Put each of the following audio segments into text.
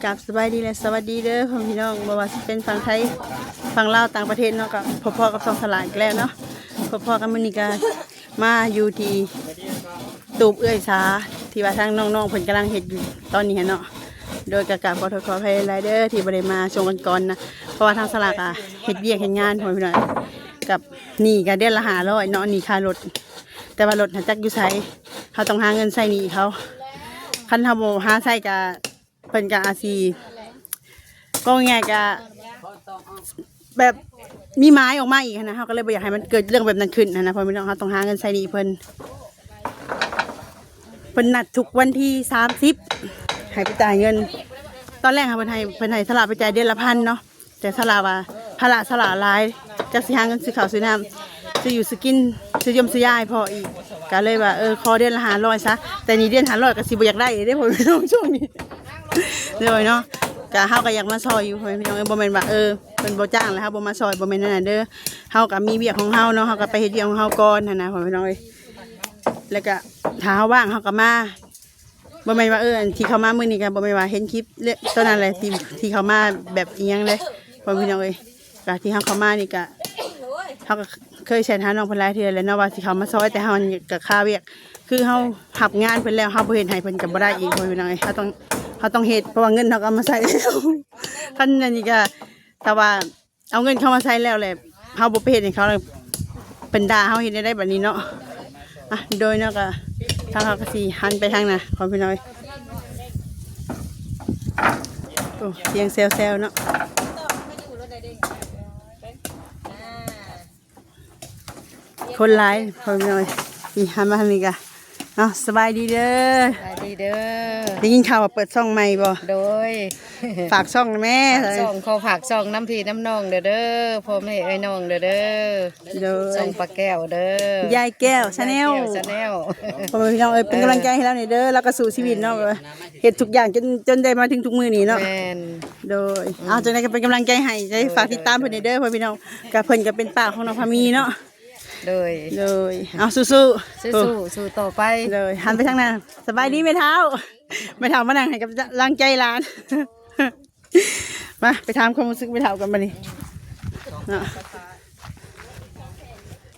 ກາບສະບາຍດີ ແລະ ສະຫວັດດີເດີພໍ່ແມ່ພີ່ນ້ອງ ບໍ່ວ່າຊິເປັນຝັ່ງໄທ ຝັ່ງລາວ ຕ່າງປະເທດເນາະ ກໍພົບພໍ້ກັບຊ່ອງສະຫຼາອີກແລ້ວເນາະ. ພົບພໍ້ກັນມື້ນີ້ກໍມາຢູ່ທີ່ຕູບເອື້ອຍສາ ທີ່ວ່າທາງນ້ອງໆເພິ່ນກຳລັງເຮັດຢູ່ຕອນນີ້ຫັ້ນເນາະ. ໂດຍກໍກາບຂໍໂທດຂໍອະໄພຫຼາຍໆເດີ ທີ່ບໍ່ໄດ້ມາຊ່ວງກ່ອນໆນະ ເພາະວ່າທາງສະຫຼາກໍເຮັດວຽກເຮັດງານ ພໍ່ແມ່ພີ່ນ້ອງ ກັບໜີ້ກໍເດືອນລະຫ້າຮ້ອຍເນາະ ໜີ້ຄ່າລົດ ແຕ່ວ່າລົດຫັ້ນຈັກຢູ່ໃສ ເຮົາຕ້ອງຫາເງິນໃຊ້ໜີ້ເຂົາ. ຄັນເຮົາບໍ່ຫາໃຊ້ກໍ ເພິ່ນກໍອາດຊິ ເວົ້າງ່າຍໆ ກໍແບບມີໝາຍອອກມາອີກຫັ້ນນະ. ເຮົາກໍເລີຍບໍ່ຢາກໃຫ້ມັນເກີດເລື່ອງແບບນັ້ນຂຶ້ນຫັ້ນນະ ເພາະວ່າເຮົາຕ້ອງຫາເງິນໃຊ້ໜີ້ເພິ່ນ. ເພິ່ນນັດທຸກວັນທີສາມສິບໃຫ້ໄປຈ່າຍເງິນ. ຕອນແລກຫັ້ນເພິ່ນໃຫ້ ເພິ່ນໃຫ້ສະຫຼາໄປຈ່າຍເດືອນລະພັນເນາະ ແຕ່ສະຫຼາວ່າພາລະສະຫຼາຫຼາຍ ຈັກຊິຫາເງິນຊື້ເຂົ້າຊື້ນ້ຳ ຊື້ຢູ່ຊື້ກິນ ຊື້ຢົມຊື້ຢາໃຫ້ພໍ່ອີກ ກໍເລີຍວ່າ ເອີ ຂໍເດືອນລະຫ້າຮ້ອຍຊະ. ແຕ່ນີ້ເດືອນຫ້າຮ້ອຍກໍຊິບໍ່ຢາກໄດ້ເດ້ ພໍ່ແມ່ພີ່ນ້ອງ ຊ່ວງນີ້ ໂດຍເນາະ. ກະເຮົາກໍຢາກມາຊ່ອຍຢູ່ ພໍ່ແມ່ພີ່ນ້ອງເອີຍ ບໍ່ແມ່ນວ່າ ເອີ ເພິ່ນບໍ່ຈ້າງແລ້ວເຮົາບໍ່ມາຊ່ອຍ ບໍ່ແມ່ນແນວນັ້ນເດີ. ເຮົາກໍມີວຽກຂອງເຮົາເນາະ ເຮົາກໍໄປເຮັດວຽກຂອງເຮົາກ່ອນຫັ້ນນະ ພໍ່ແມ່ພີ່ນ້ອງເອີຍ. ແລ້ວກໍຖ້າເຮົາວ່າງເຮົາກໍມາ ບໍ່ແມ່ນວ່າ ເອີ ອັນທີ່ເຂົ້າມາມື້ນີ້ກໍບໍ່ແມ່ນວ່າເຫັນຄລິບເລີຍ ຕອນນັ້ນແຫຼະ ທີ່ ທີ່ເຂົ້າມາແບບອີ່ຫຍັງເດ້ ພໍ່ແມ່ພີ່ນ້ອງເອີຍ. ກະທີ່ເຮົາເຂົ້າມານີ້ກະ ເຮົາກໍເຄີຍແຊັດຫານ້ອງເພິ່ນຫຼາຍເທື່ອແລ້ວເນາະ ວ່າຊິເຂົ້າມາຊ່ອຍ ແຕ່ເຮົາກະຄາວຽກ ຄືເຮົາຮັບງານເພິ່ນແລ້ວ ເຮົາບໍ່ເຮັດໃຫ້ເພິ່ນກໍບໍ່ໄດ້ອີກ ພໍ່ແມ່ພີ່ນ້ອງເອີຍ. ເຮົາຕ້ອງ ເຮົາຕ້ອງເຮັດ ເພາະວ່າເງິນເຮົາກໍເອົາມາໃຊ້ແລ້ວ ຄັນອັນນີ້ກະ ຖ້າວ່າເອົາເງິນເຂົ້າມາໃຊ້ແລ້ວແຫຼະ ເຮົາບໍ່ໄປເຮັດໃຫ້ເຂົາ ເພິ່ນດ່າເຮົາເຮັດແນວໃດບັດນີ້ເນາະ. ອ່ະ ໂດຍເນາະ ກໍທາງເຮົາກໍຊິຫັນໄປທາງໜ້າ ພໍ່ແມ່ພີ່ນ້ອງເອີຍ. ໂອ້ ສຽງແຊວໆເນາະ ຄົນຫຼາຍ ພໍ່ແມ່ພີ່ນ້ອງເອີຍ. ນີ້ ຫັນມາທາງນີ້ກະ ເອົາ ສະບາຍດີເດີ ສະບາຍດີເດີ. ໄດ້ຍິນຂ່າວວ່າເປີດຊ່ອງໃໝ່ບໍ່? ໂດຍ ຝາກຊ່ອງແດ່ ຝາກຊ່ອງ ຂໍຝາກຊ່ອງນຳພີ່ນຳນ້ອງເດີ ເດີ ພໍ່ແມ່ເອື້ອຍນ້ອງເດີ ເດີ. ໂດຍ ຊ່ອງປ້າແກ້ວເດີ ຍາຍແກ້ວ Channel ຍາຍແກ້ວ Channel ພໍ່ແມ່ພີ່ນ້ອງເອີຍ ເປັນກຳລັງໃຈໃຫ້ລາວແດ່ເດີ. ລາວກໍສູ້ຊີວິດເນາະ ເອີ ເຮັດທຸກຢ່າງຈົນ ຈົນໄດ້ມາເຖິງທຸກມື້ນີ້ເນາະ. ແມ່ນ ໂດຍ ອືມ ເອົາ ຈັ່ງໃດກໍເປັນກຳລັງໃຈໃຫ້ ໄດ້ ໂດຍ ຝາກຕິດຕາມເພິ່ນແດ່ເດີ ພໍ່ແມ່ພີ່ນ້ອງ. ກໍເພິ່ນກໍເປັນປ້າຂອງນ້ອງພາມີເນາະ. ໂດຍ ໂດຍ ເອົາ ສູ້ໆ ສູ້ໆ ສູ້ຕໍ່ໄປ. ໂດຍ ຫັນໄປທາງໜ້າ ສະບາຍດີແມ່ເຖົ້າ ແມ່ເຖົ້າມານັ່ງໃຫ້ກຳລັງໃຈຫຼານ. ມາ ໄປຖາມຄວາມຮູ້ສຶກແມ່ເຖົ້າກັນບັດນີ້ເນາະ.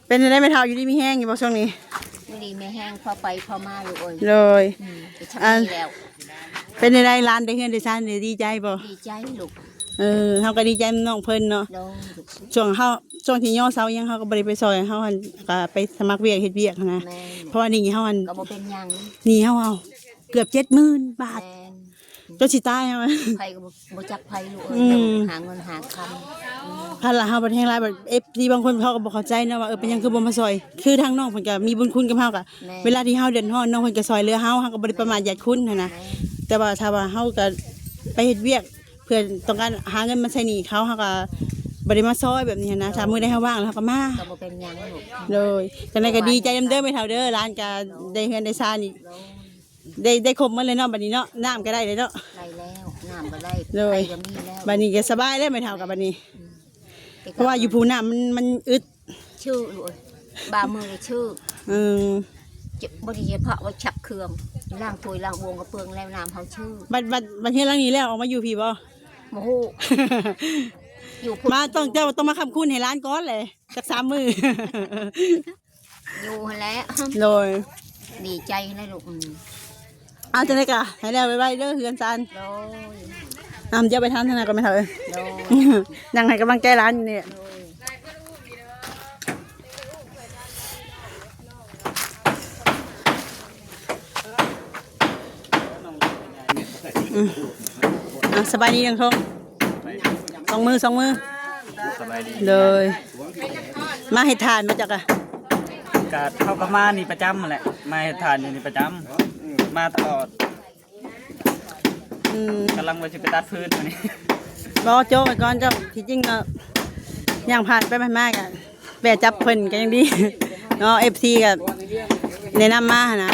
ເປັນຈັ່ງໃດແມ່ເຖົ້າ ຢູ່ດີມີແຮງຢູ່ບໍ່ຊ່ວງນີ້? ຢູ່ດີມີແຮງ ພໍໄປພໍມາລູກເອີຍ. ໂດຍ ອືມ ອັນ ເປັນຈັ່ງໃດຫຼານໄດ້ເຮືອນໄດ້ຊານ ດີໃຈບໍ່? ດີໃຈລູກ. ເອີ ເຮົາກໍດີໃຈນຳນ້ອງເພິ່ນເນາະ. ໂດຍ ຊ່ວງເຮົາ ຊ່ວງທີ່ຍໍເຊົາຫຍັງ ເຮົາກໍບໍ່ໄດ້ໄປຊ່ອຍ ເຮົາຫັ້ນກໍໄປສະໝັກວຽກເຮັດວຽກຫັ້ນນະ. ແມ່ນ ເພາະວ່າໜີ້ເຮົາຫັ້ນ ກໍບໍ່ເປັນຫຍັງ ໜີ້ເຮົາເອົາເກືອບເຈັດໝື່ນບາດ. ແມ່ນ ຈົນຊິຕາຍ ເຮົາ ໃຜກໍບໍ່ ບໍ່ຈັກໃຜລູກເອີຍ. ອືມ ຫາເງິນຫາຄຳ. ອືມ ພາລະເຮົາບັດແຮງຫຼາຍ ບັດເອັຟຊີບາງຄົນເຂົາກໍບໍ່ເຂົ້າໃຈເນາະວ່າ ເອີ ເປັນຫຍັງຄືບໍ່ມາຊ່ອຍ. ຄືທາງນ້ອງເພິ່ນກໍມີບຸນຄຸນກັບເຮົາ ກໍ ແມ່ນ ເວລາທີ່ເຮົາເດືອດຮ້ອນ ນ້ອງເພິ່ນກໍຊ່ອຍເຫຼືອເຮົາ ເຮົາກໍບໍ່ໄດ້ປະໝາດຍາດຄຸນຫັ້ນນະ. ແມ່ນ ແຕ່ວ່າຖ້າວ່າເຮົາກໍໄປເຮັດວຽກ ເພື່ອຕ້ອງການຫາເງິນມາໃຊ້ໜີ້ເຂົາ ເຮົາກໍບໍ່ໄດ້ມາຊ່ອຍແບບນີ້ຫັ້ນນະ. ຖ້າມື້ໃດເຮົາວ່າງແລ້ວເຮົາກໍມາ ກໍບໍ່ເປັນຫຍັງລູກ. ໂດຍ ຈັ່ງໃດກໍດີໃຈນຳເດີແມ່ເຖົ້າເດີ ຫຼານກໍໄດ້ເຮືອນໄດ້ຊານອີກ. ໂດຍ ໄດ້ ໄດ້ຄົບໝົດເລີຍເນາະ ບັດນີ້ເນາະ ນ້ຳກໍໄດ້ເລີຍເນາະ. ໄດ້ແລ້ວ ນ້ຳກໍໄດ້. ໂດຍ ໄຟກໍມີແລ້ວ ບັດນີ້ກໍສະບາຍແລ້ວແມ່ເຖົ້າກັບບັດນີ້. ອືມ ເພາະວ່າຢູ່ພູນ້ຳມັນ ມັນອຶດ ຊື່ລູກເອີຍ ບາມືຊື່. ອືມ ບໍ່ໄດ້ສະເພາະວ່າຊັກເຄື່ອງ ລ້າງຖ້ວຍລ້າງບ່ວງກໍເປືອງແລ້ວ ນ້ຳເຮົາຊື່. ບັດ ບັດ ບັດເຮືອນຫຼັງນີ້ແລ້ວ ອອກມາຢູ່ພີ້ບໍ່? ບໍ່ຮູ້ ຢູ່ພຸ້ນ ມາຕ້ອງ ເຈົ້າຕ້ອງມາຄ້ຳຄູນໃຫ້ຫຼານກ່ອນແຫຼະ ຈັກສາມມື້. ຢູ່ຫັ້ນແຫຼະ. ໂດຍ ດີໃຈຫັ້ນແຫຼະລູກ. ອືມ ເອົາ ຈັ່ງໃດກໍໃຫ້ແລ້ວໄວໆເດີເຮືອນຊານ. ໂດຍ ອາ ດຽວໄປທາງທາງນັ້ນກ່ອນແມ່ເຖົ້າເອີຍ. ໂດຍ ຍັງໃຫ້ກຳລັງໃຈຫຼານຢູ່ນີ້. ໂດຍ ອືມ ອ່ະ ສະບາຍດີນາງທົງ ສອງມື ສອງມື. ສະບາຍດີ. ໂດຍ ມາເຮັດຖ່ານບໍ່ຈັກກະ? ກະເຮົາກໍມານີ້ປະຈຳຫັ້ນແຫຼະ ມາເຮັດຖ່ານຢູ່ນີ້ປະຈຳ ມາຕະຫຼອດ. ອືມ ກຳລັງວ່າຊິໄປຕັດຟືນມື້ນີ້. ບໍ່ ໂຈ້ໄປກ່ອນເຈົ້າ ທີ່ຈິງກໍຍ່າງຜ່ານໄປຜ່ານມາກໍແວ່ຈັບເພິ່ນກໍຍັງດີເນາະ ເອັຟຊີກໍແນະນຳມາຫັ້ນນະ.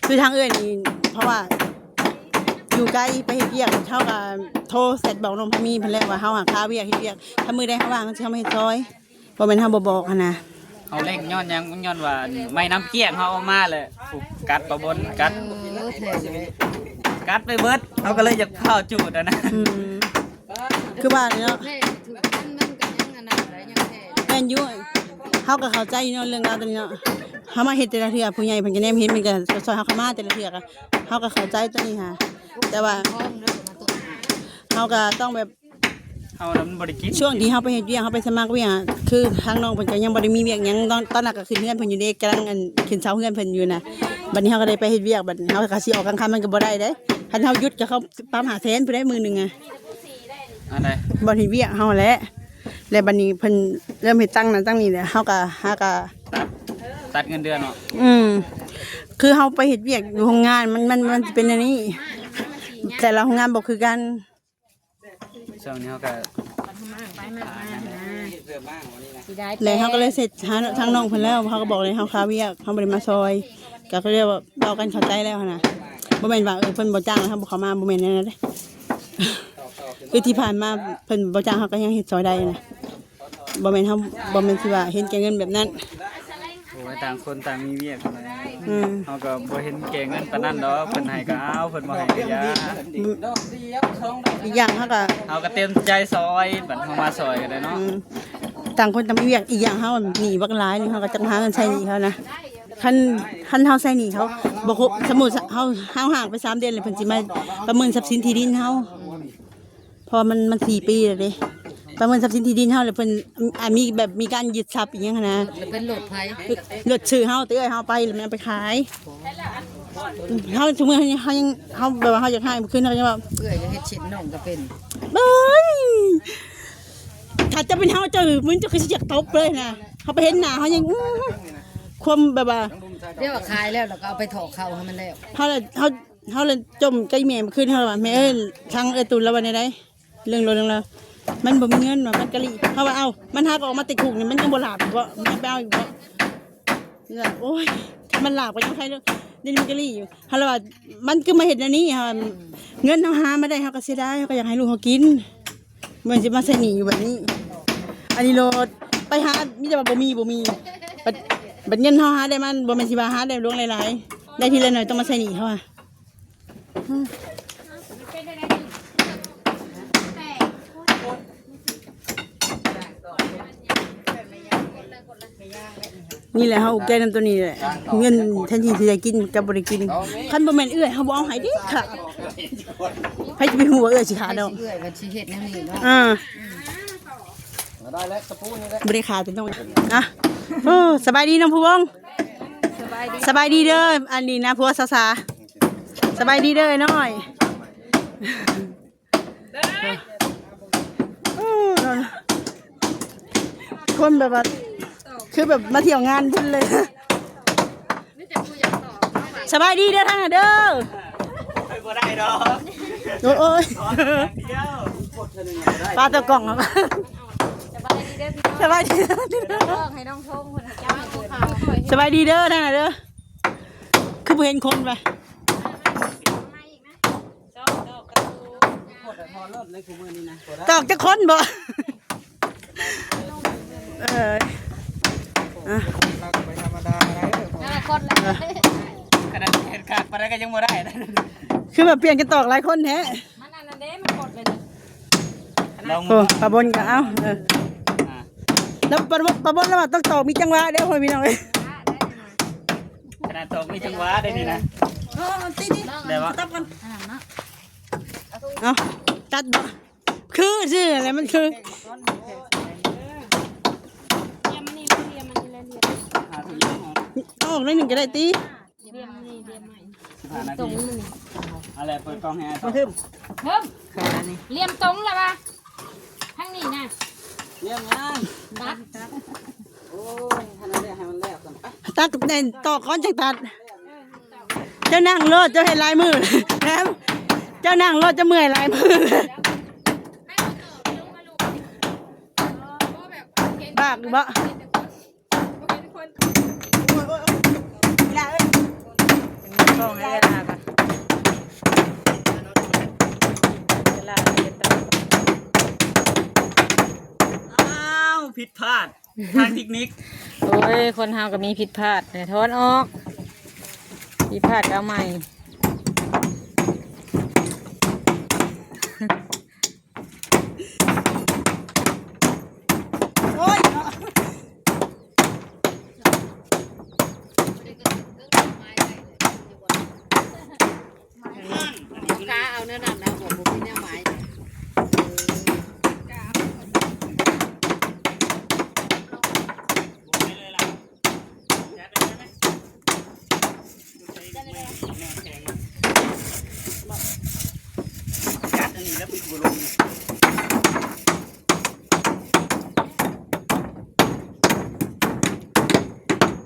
ຄືທາງເອື້ອຍນີ້ ເພາະວ່າຢູ່ໄກໄປເຮັດວຽກ ເຮົາກໍໂທແຊັດບອກນ້ອງພາມີເພິ່ນແລ້ວວ່າເຮົາຫາຄາວຽກເຮັດວຽກ ຖ້າມື້ໃດເຮົາວ່າງເຮົາຊິເຂົ້າມາເຮັດຊ່ອຍ ບໍ່ແມ່ນເຮົາບໍ່ບອກຫັ້ນນະ. ເຮົາເລັ່ງຍ້ອນຫຍັງ? ຍ້ອນວ່າໄມ້ນ້ຳກ້ຽງເຮົາເອົາມາແຫຼະ ຜູ້ກັດປະບົນກັດ. ເອີ ແທ້ເລີຍ ກັດໄປເບິດ ເຮົາກໍເລີຍຢາກພ້າວຈູດຫັ້ນນະ. ອືມ ຄືວ່ານີ້ເນາະ ແມ່ນຢູ່ ເຮົາກໍເຂົ້າໃຈຢູ່ເນາະ ເລື່ອງລາວຕົວນີ້ເນາະ ເຮົາມາເຮັດແຕ່ລະເທື່ອ ຜູ້ໃຫຍ່ເພິ່ນກໍແນມເຫັນ ເພິ່ນກໍຊ່ອຍເຮົາເຂົ້າມາແຕ່ລະເທື່ອ ກໍເຮົາກໍເຂົ້າໃຈຕົວນີ້ຫັ້ນ ແຕ່ວ່າເຮົາກໍຕ້ອງແບບ ເຮົານະມັນບໍ່ໄດ້ກິນ ຊ່ວງທີ່ເຮົາໄປເຮັດວຽກ ເຮົາໄປສະໝັກວຽກ ຄືທາງນ້ອງເພິ່ນກໍຍັງບໍ່ໄດ້ມີວຽກຫຍັງ ຕອນ ຕອນນັ້ນກໍຂຶ້ນເຮືອນເພິ່ນຢູ່ເດ້ ກຳລັງ ອັນ ຂຶ້ນເສົາເຮືອນເພິ່ນຢູ່ນະ ບັດນີ້ເຮົາກໍໄດ້ໄປເຮັດວຽກ ບັດເຮົາກໍຊິອອກກາງຄ່ຳມັນກໍບໍ່ໄດ້ເດ້ ຄັນເຮົາຢຸດກໍເຂົາປັບຫ້າແສນພຸ້ນໃດມື້ໜຶ່ງອະ ອັນໃດ ບ່ອນເຮັດວຽກເຮົາຫັ້ນແຫຼະ ແລ້ວບັດນີ້ເພິ່ນເລີ່ມເຮັດຕັ້ງນັ້ນຕັ້ງນີ້ແຫຼະ ເຮົາກໍຫາກໍ ຕັດ ຕັດເງິນເດືອນເນາະ. ອືມ ຄືເຮົາໄປເຮັດວຽກຢູ່ໂຮງງານ ມັນ ມັນ ມັນຊິເປັນແນວນີ້ ແຕ່ລະໂຮງງານບໍ່ຄືກັນ. ຊ່ວງນີ້ເຮົາກໍ ແລ້ວເຮົາກໍເລີຍເຊັດຫາທາງນ້ອງເພິ່ນແລ້ວ ເຮົາກໍບອກເລີຍເຮົາຄາວຽກ ເຮົາບໍ່ໄດ້ມາຊ່ອຍ ກໍເລີຍວ່າເວົ້າກັນເຂົ້າໃຈແລ້ວຫັ້ນນະ ບໍ່ແມ່ນວ່າ ເອີ ເພິ່ນບໍ່ຈ້າງແລ້ວເຮົາບໍ່ເຂົ້າມາ ບໍ່ແມ່ນແນວນັ້ນເດ້ ຄືທີ່ຜ່ານມາເພິ່ນບໍ່ຈ້າງເຮົາກໍຍັງເຮັດຊ່ອຍໄດ້ນະ ບໍ່ແມ່ນເຮົາ ບໍ່ແມ່ນຊິວ່າເຫັນແກ່ເງິນແບບນັ້ນ. ໂອ້ຍ ຕ່າງຄົນຕ່າງມີວຽກຫັ້ນແຫຼະ ອືມ ເຮົາກໍບໍ່ເຫັນແກ່ເງິນປານນັ້ນດອກ ເພິ່ນໃຫ້ກໍເອົາ ເພິ່ນບໍ່ໃຫ້ກໍຢ່າ ອືມ ອີກຢ່າງເຮົາກໍ ເຮົາກໍເຕັມໃຈຊ່ອຍ ບັດເຮົາມາຊ່ອຍກໍໄດ້ເນາະ ອືມ ຕ່າງຄົນຕ່າງມີວຽກ ອີກຢ່າງເຮົາໜີ້ບັກຫຼາຍ ເຮົາກໍຈັກຫາເງິນໃຊ້ໜີ້ເຂົານະ ຄັນ ຄັນເຮົາໃຊ້ໜີ້ເຂົາບໍ່ຄົບ ສົມມຸດເຮົາ ເຮົາຫ່າງໄປສາມເດືອນ ແລ້ວເພິ່ນຊິມາປະເມີນຊັບສິນທີ່ດິນເຮົາ ເພາະວ່າມັນ ມັນສີ່ປີແລ້ວເດ້ ປະເມີນຊັບສິນທີ່ດິນເຮົາ ແລ້ວເພິ່ນ ອາ ມີແບບມີການຍຶດຊັບອີ່ຫຍັງຫັ້ນນະ ແລ້ວເປັນລົດໃຜ ລົດຊື່ເຮົາ ແຕ່ເອື້ອຍເຮົາເອົາໄປ ແລ້ວມັນເອົາໄປຂາຍ ເຮົາ ທຸກມື້ເຮົາຍັງ ເຮົາແບບວ່າເຮົາຢາກໃຫ້ ມື້ຄືນເຮົາຍັງວ່າ ເອື້ອຍເຮັດເຊັ່ນນ້ອງກໍເປັນ ເອີຍ ຖ້າເຈົ້າເປັນເຮົາ ເຈົ້າ ມື້ເຈົ້າຄືຊິຢາກຕົບເລີຍນະ ເຮົາໄປເຫັນໜ້າເຮົາຍັງ ອື ຄວາມແບບວ່າ ດຽວວ່າຂາຍແລ້ວ ແລ້ວກໍເອົາໄປຖອກເຂົ້າໃຫ້ມັນແລ້ວ ເຮົາລະ ເຮົາ ເຮົາລະຈົ່ມກັບອີ່ແມ່ມື້ຄືນ ເຮົາວ່າ ແມ່ເອີຍ ທາງເອື້ອຍຕຸນລາວວ່າແນວໃດ ເລື່ອງລົດເລື່ອງລາວ ມັນບໍ່ມີເງິນວ່າ ມັນກະລີ ເຮົາວ່າ ເອົ້າ ມັນຫາກໍອອກມາແຕ່ຄຸກນີ້ ມັນຍັງບໍ່ຫຼາບອີກບໍ່ ມັນໄປເອົາອີກບໍ່ ໂອ້ຍ ມັນຫຼາບກໍຍັງໄຄເດີ ດຽວນີ້ມັນກະລີຢູ່ ເຮົາລະວ່າ ມັນຄືມາເຮັດແນວນີ້ ເຮົາ ເງິນເຮົາຫາມາໄດ້ ເຮົາກໍເສຍດາຍ ເຮົາກໍຢາກໃຫ້ລູກເຮົາກິນ ບໍ່ແມ່ນຊິມາໃຊ້ໜີ້ຢູ່ແບບນີ້ ອັນນີ້ໂລດ ໄປຫາ ມີແຕ່ວ່າບໍ່ມີ ບໍ່ມີ ບັດ ບັດເງິນເຮົາຫາໄດ້ມາ ບໍ່ແມ່ນຊິວ່າຫາໄດ້ຫຼວງຫຼາຍໆ ໄດ້ທີລະໜ້ອຍ ຕ້ອງມາໃຊ້ໜີ້ເຂົາອະ. ນີ້ແຫຼະ ເຮົາອຸກໃຈນຳຕົວນີ້ແຫຼະ ເງິນແທນທີ່ຊິໄດ້ກິນກັບບໍ່ໄດ້ກິນ ຄັນບໍ່ແມ່ນເອື້ອຍ ເຮົາບໍ່ເອົາໃຫ້ເດັດຂາດ ໃຜຈະໄປຮູ້ວ່າເອື້ອຍຊິຂາດດອກ ເອື້ອຍວ່າຊິເຮັດແນວນີ້ເນາະ ອ່າ ໄດ້ແລ້ວ ຕະປູນີ້ແຫຼະ ບໍ່ໄດ້ຂາດເປັນຕ້ອງ ອ່ະ ໂອ້ ສະບາຍດີນ້ອງຜູ້ວົງ ສະບາຍດີ ສະບາຍດີເດີ ອັນນີ້ນະ ຜົວສາວສາ ສະບາຍດີເດີອ້າຍນ້ອຍ ໂອ້ ຄົນແບບວ່າ ຄືແບບມາທ່ຽວງານເພິ່ນເລີຍ ສະບາຍດີເດີທາງນັ້ນເດີ ໄປບໍ່ໄດ້ດອກ ໂອ້ຍ ໂອ້ຍ ປາຕົວກ້ອງ ສະບາຍດີເດີ ໃຫ້ນ້ອງທົງເພິ່ນ ສະບາຍດີເດີທາງນັ້ນເດີ ຄືບໍ່ເຫັນຄົນວະ ຕອກຈັກຄົນບໍ່ ເອີ ອ່ະ ຂະໜາດເຮັດຂາດປານໃດກໍຍັງບໍ່ໄດ້ນະ ຄືແບບປ່ຽນກັນຕອກຫຼາຍຄົນແທ້ ມັນອັນນັ້ນເດ້ ມັນກົດເລີຍນີ້ ລອງ ໂອ້ ປາບົນກໍເອົາ ເອີ ອ່າ ແລ້ວປາບົນ ປາບົນລາວວ່າຕ້ອງຕອກມີຈັງຫວະເດ້ ພໍ່ແມ່ພີ່ນ້ອງເອີຍ ຂະໜາດຕອກມີຈັງຫວະໄດ້ນີ້ນະ ເອີ ຕິ ຕິ ໄດ້ບໍ່ ຕັບກັນ ເອົາ ຕັດບໍ່ ຄືຊື່ແຫຼະ ມັນຄື ອອກໜ້ອຍໜຶ່ງກໍໄດ້ຕິ ເລື່ອມນີ້ ເລື່ອມໃໝ່ ສິບຫ້ານາທີ ເອົາແຫຼະ ເປີດກ້ອງໃຫ້ອ້າຍ ມາເພີ່ມ ເພີ່ມ ຂ້ານີ້ ຫຼ່ຽມຕົງລະວະ ທາງນີ້ນະ ເລື່ອມຫຍັງ ຕັດ ໂອ້ຍ ໃຫ້ມັນແລ້ວ ໃຫ້ມັນແລ້ວກ່ອນ ໄປ ຕັດແໜ້ນຕອກກ່ອນຈັ່ງຕັດ ເຈົ້ານັ່ງໂລດ ເຈົ້າເຮັດຫຼາຍມື້ແລ້ວ ເຈົ້ານັ່ງໂລດ ເຈົ້າເມື່ອຍຫຼາຍມື້ ບາກຢູ່ບໍ່? ອ້າວ ຜິດພາດ ທາງເຕັກນິກ ໂອ້ຍ ຄົນເຮົາກໍມີຜິດພາດ ແຕ່ຖອນອອກ ຜິດພາດກໍເອົາໃໝ່ ໂອ້ຍເນາະ ກາເອົາແນວນັ້ນນະ ບໍ່ ບໍ່ມີແນວໝາຍ.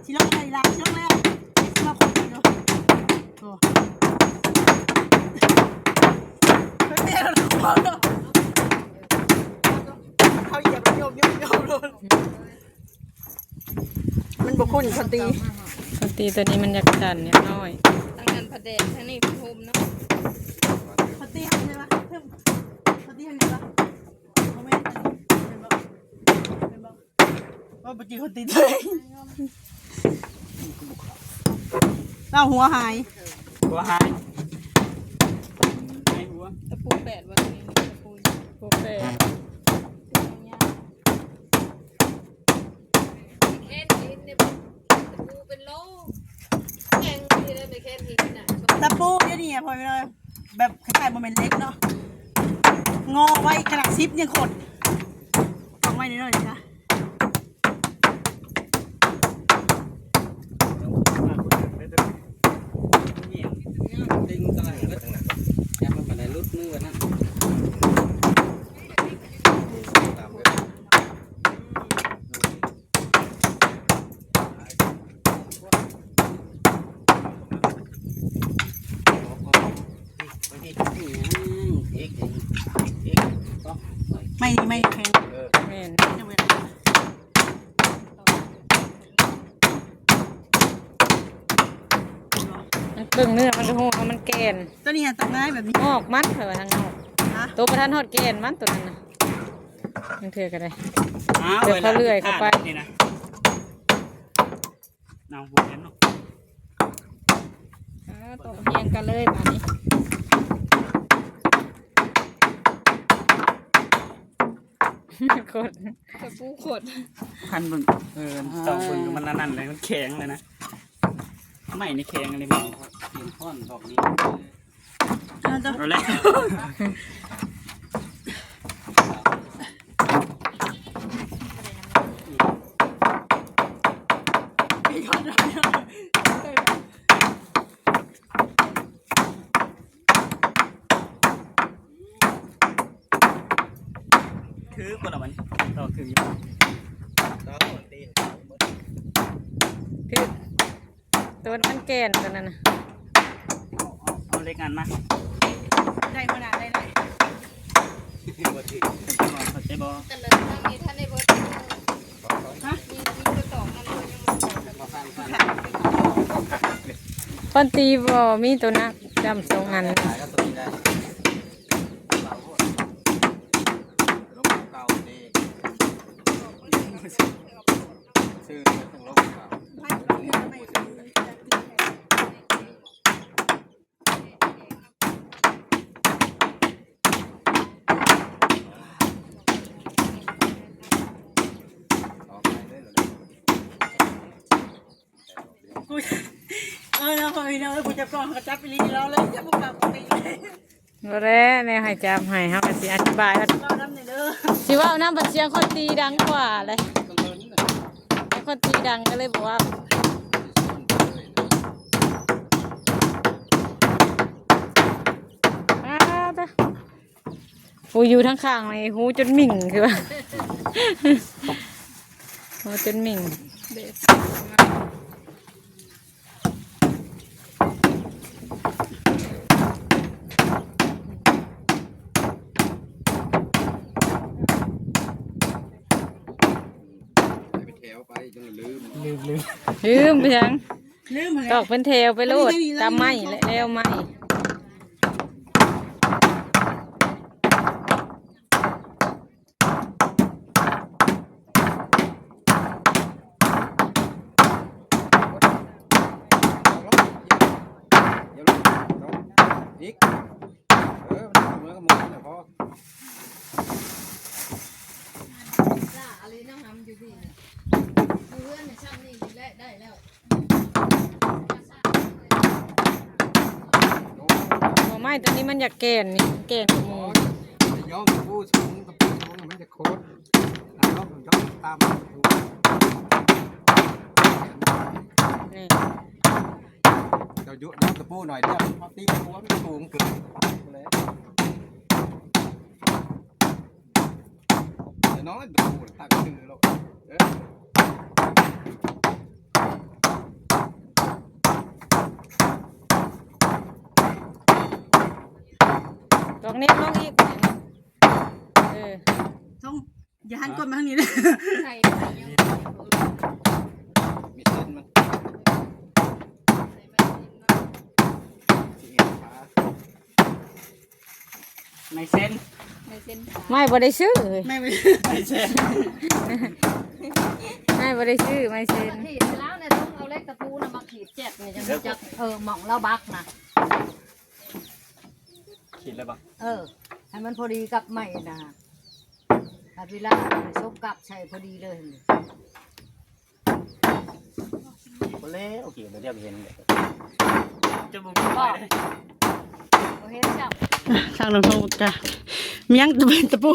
ຊິລົງແລ້ວ ອີ່ຫຼ້າ ຊິລົງແລ້ວ ຊິມາຄົນເດີ. ໂອ້ ເຂົາຢຽບໂຍກໆໆໂລດ. ມັນບໍ່ຄຸ້ນ ເຂົາຕີ ເຂົາຕີຕົວນີ້ມັນຢາກສັ່ນຢາກນ້ອຍ. ທາງນັ້ນພະແດງ ທາງນີ້ພະໂຮມເນາະ. ເຂົາຕີທາງໃດວະ? ເຂົາຕີທາງໃດວະ? ບໍ່ແມ່ນ ແມ່ນບໍ່? ແມ່ນບໍ່? ວ່າບໍ່ຈິງເຂົາຕີເລີຍ. ລາວຫົວຫາຍ ຫົວຫາຍ ຫາຍຫົວ. ຕະປູແປດບໍ່? ຕົວນີ້ຕະປູ ຕະປູແປດ. ແຄນຫີນນີ້ບໍ່? ຕະປູເປັນໂລ ແຂງດີເດ້ ແມ່ແຄນຫີນນະ. ຕະປູດຽວນີ້ ພໍ່ແມ່ພີ່ນ້ອງ ແບບຄ້າຍໆ ບໍ່ແມ່ນເຫຼັກເນາະ ງໍໄວ້ຂະໜາດສິບຍັງຂົດ ເອົາໄວ້ໜ້ອຍໆນີ້ນະ. ໄມ້ນີ້ໄມ້ແຂງ ແມ່ນ ມັນເບິ່ງເນື້ອມັນກໍຮູ້ວ່າມັນແກ່ນ. ຕົວນີ້ຫາຕັກໄມ້ແບບນີ້ ງອກມັນ ຂ້ອຍວ່າທາງນອກ ໂຕບໍ່ທັນຮອດແກ່ນມັນ ຕົວນັ້ນນະ. ບາງເທື່ອກໍໄດ້ ອ້າວ ດຽວເຂົາເລື່ອຍເຂົ້າໄປ ນີ້ນະ ເອົາ ບໍ່ແມ່ນເນາະ. ອ່າ ຕໍ່ຮຽງກັນເລີຍບາດນີ້ ຂົດ ຕະປູຂົດ. ພັນເບິ່ງ ເອີ ສ່ອງເບິ່ງ ອ່າ ມັນອັນນັ້ນເລີຍ ມັນແຂງເລີຍນະ ໄມ້ນີ້ແຂງອັນນີ້ ເປັນຄ້ອນດອກນີ້. ເອົາແລ້ວ ຖືກບໍ່ລະມັນ ຕໍ່ຄືຢູ່ ຖືກ. ຕົວມັນແກ່ນຕົວນັ້ນນະ ເອົາ ເອົາ ເອົາເຫຼັກອັນມາ ໄດ້ບໍ່ນະ ໄດ້ ໄດ້ ບໍ່ຖືກ ເຂົ້າໃຈບໍ່? ຄອນຕີບໍ່ມີຕົວໜັກ ຈຳສອງອັນ. ເອີ ເນາະ ພໍ່ແມ່ພີ່ນ້ອງເອີຍ ຜູ້ຈັບກ້ອງເຂົາກໍຈັບອີ່ຫຼີເນາະ ເລີຍຈັບບໍ່ປາກບໍ່ຕີເລີຍ. ບໍ່ແລ້ວ ແນວໃຫ້ຈັບໃຫ້ ເຮົາກໍຊິອະທິບາຍວ່າ ເວົ້ານຳແດ່ເດີ ຊິເວົ້ານຳ ບັດສຽງຄົນຕີດັງກວ່າເລີຍ ຄົນຕີດັງກໍເລີຍບໍ່ເວົ້າ. ອ້າວ ຕະ ຜູ້ຢູ່ທາງຂ້າງນີ້ ຫູຈົນໝິ່ງຄືວ່າ ຫູຈົນໝິ່ງ. ເປັນແຖວໄປ ຈົນລືມ ລືມ ລືມ ລືມໄປຫຍັງ? ລືມ ຕອກເປັນແຖວໄປໂລດ ຕາມໄມ້ແຫຼະ ແລ້ວໄມ້. ອີກ ເອີ ມັນເໝືອນກັບໝໍນີ້ແຫຼະ ພໍ. ຕົວນີ້ມັນຢາກແກ່ນນີ້ ແກ່ນກວ່າໝູ່. ໂອ້ຍ ໄປຍ້ອງຕະປູສູງ ຕະປູສູງມັນຈະໂຄດ ເອົາຍ້ອງ ຍ້ອງຕາມຕະປູ. ນີ້ ເຈົ້າຍຸ ຍ້ອງຕະປູໜ້ອຍດຽວ ເຮົາຕີຕະປູມັນສູງເກີນ. ນ້ອງ ຕະປູຕັ້ງຊື່ໂລດ ເອີ ຕ້ອງເນັ້ນລົງອີກ. ເອີ ຕ້ອງ ຢ່າຫັນ ຮະ ກົດມາທາງນີ້ເດີ ໃສ່ ມີເສັ້ນມັນ ໃສ່ໄມ້ເສັ້ນມາ ຊິເຮັດຂາ. ໄມ້ເສັ້ນ ໄມ້ເສັ້ນ ໄມ້ບໍ່ໄດ້ຊື້ ໄມ້ບໍ່ໄດ້ ໄມ້ເສັ້ນ ໄມ້ບໍ່ໄດ້ຊື້ ໄມ້ເສັ້ນ. ມາຂີດໃຫ້ລາວແດ່ ຕ້ອງເອົາເຫຼັກຕະປູນະມາຂີດແຈັບນີ້ ຈັ່ງຈະຈັກ ເອີ ໝ່ອງລາວບັກນະ ຂີດແລ້ວບໍ່? ເອີ ໃຫ້ມັນພໍດີກັບໄມ້ນະ ແລ້ວເວລາສົ່ງກັບໃສ່ພໍດີເລີຍ. ບໍ່ແລ້ວ ໂອເຄ ບໍ່ໄດ້ເຫັນ ຈະບໍ່ມີໄຟເດ້ ບໍ່ເຫັນຈ້ຳ. ທາງນ້ອງທົງກະ ຍັງຕະປູ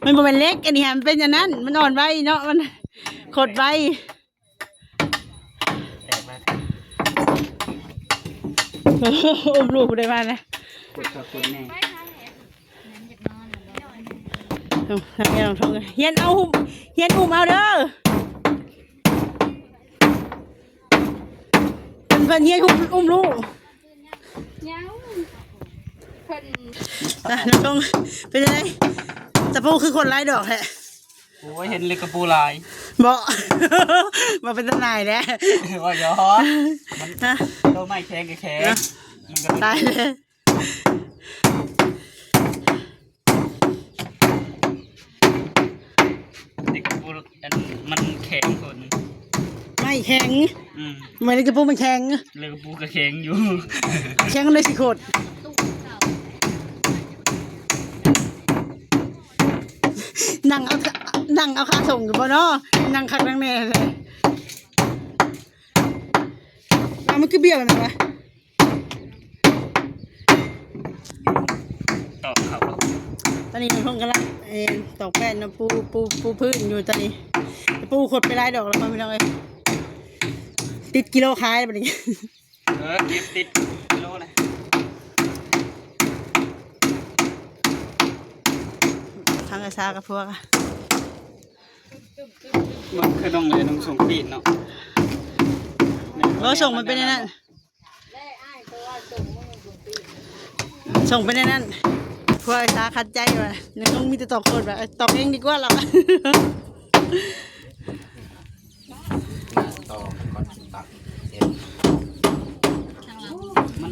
ມັນບໍ່ແມ່ນເຫຼັກ ອັນນີ້ຫັ້ນມັນເປັນອັນນັ້ນ ມັນອ່ອນໄວເນາະ ມັນຂົດໄວ. ແຕກມາ ໂອ້ໂຫ ອຸ້ມລູກຜູ້ໃດມານະ ກົດກັບຄົນແນ່. ໂອ້ ທາງແມ່ນ້ອງທົງ ຮຽນເອົາ ຮຽນອຸ້ມເອົາເດີ ເພິ່ນ ເພິ່ນຮຽນອຸ້ມ ອຸ້ມລູກ ຍັງ ເພິ່ນ ອ່ະ ນ້ອງທົງ ເປັນຈັ່ງໃດ? ຕະປູຄືຄົນຫຼາຍດອກແທ້. ໂອ້ຍ ເຫັນເຫຼັກກະປູຫຼາຍ ບໍ່ ບໍ່ເປັນຕາໜ່າຍແຫຼະ ວ່າຢອກ ມັນ ຮະ ໂຕໄມ້ແຂງກະແຂງ ຮະ ມັນກະ ຕາຍແລ້ວ. ເຫຼັກກະປູ ອັນ ມັນແຂງໂພດ ໄມ້ແຂງ ອືມ ໄມ້ເຫຼັກກະປູມັນແຂງ ເຫຼັກກະປູກະແຂງຢູ່ ແຂງໄດ້ຊິໂຄດ ນັ່ງເອົາ ນັ່ງເອົາຄາສົ່ງຢູ່ບໍ່ເນາະ ນັ່ງຄັກນັ່ງແນ່ແທ້. ອ້າວ ມັນຄືບ້ຽວແນວນັ້ນວະ? ຕອກເຂົ້າ ຕອນນີ້ນ້ອງທົງກຳລັງ ເອີ ຕອກແປ້ນເນາະ ປູ ປູ ປູພື້ນຢູ່ຕອນນີ້ ປູຂົດໄປຫຼາຍດອກແລ້ວ ພໍ່ແມ່ພີ່ນ້ອງເອີຍ ຕິດກິໂລຂາຍແລ້ວບັດນີ້ ເອີ ເກັບຕິດກິໂລແລ້ວ ທາງອາຊາກັບພວກ ມັນຄືນ້ອງເລີຍ ນ້ອງສົ່ງຕີນເນາະ ບໍ່ ສົ່ງມັນເປັນອັນນັ້ນ ສົ່ງໄປໃນນັ້ນ ພວກໄອ້ຊາຂັດໃຈວ່າ ຍັງຕ້ອງມີແຕ່ຕອກໂຄດວ່າ ເອີ ຕອກເອງດີກວ່າລະ ມັນ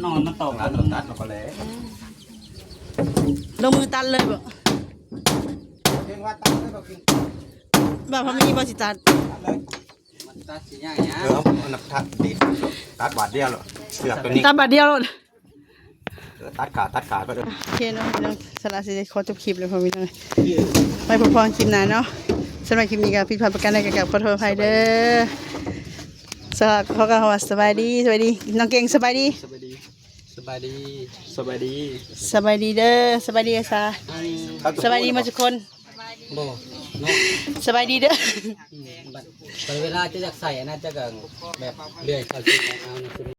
ນອນ ມັນຕອກ ຕັດ ຕັດອອກກໍແລ້ວ ລົງມືຕັດເລີຍບໍ? ເພງວ່າຕັດເລີຍ ບໍ່ກິນ ບໍ່ ພໍມີບໍ່ຊິຕັດ ຕັດເລີຍ. ມັນຕັດຊິຍາກຫຍັງ ເອີ ເອົາ ເອົານັບຕັດດີ ຕັດບາດດຽວໂລດ ເຊືອກໂຕນີ້ ຕັດບາດດຽວໂລດ ເອີ ຕັດຂາ ຕັດຂາໄປເດີ ໂອເຄເນາະ ພີ່ນ້ອງ ສະນະຊິໄດ້ຂໍຈົບຄລິບແລ້ວ ພໍ່ແມ່ພີ່ນ້ອງ ໄວ້ພົບພໍ້ຄລິບໜ້າເນາະ ສຳລັບຄລິບນີ້ກໍຜິດພາດປະການໃດກໍຂໍໂທດອະໄພເດີ ສະບາຍ ຂໍກ່າວຄຳວ່າສະບາຍດີ ສະບາຍດີ ນ້ອງເກັ່ງ ສະບາຍດີ ສະບາຍດີ ສະບາຍດີ ສະບາຍດີ ສະບາຍດີເດີ ສະບາຍດີອາຊາ ສະບາຍດີໝົດທຸກຄົນ. ບໍ່ເນາະ ສະບາຍດີເດີ ອືມ ບັດ ບັດເວລາຈະຢາກໃສ່ອັນນັ້ນ ເຈົ້າກໍແບບເລື່ອຍເຂົ້າຊິເອົາ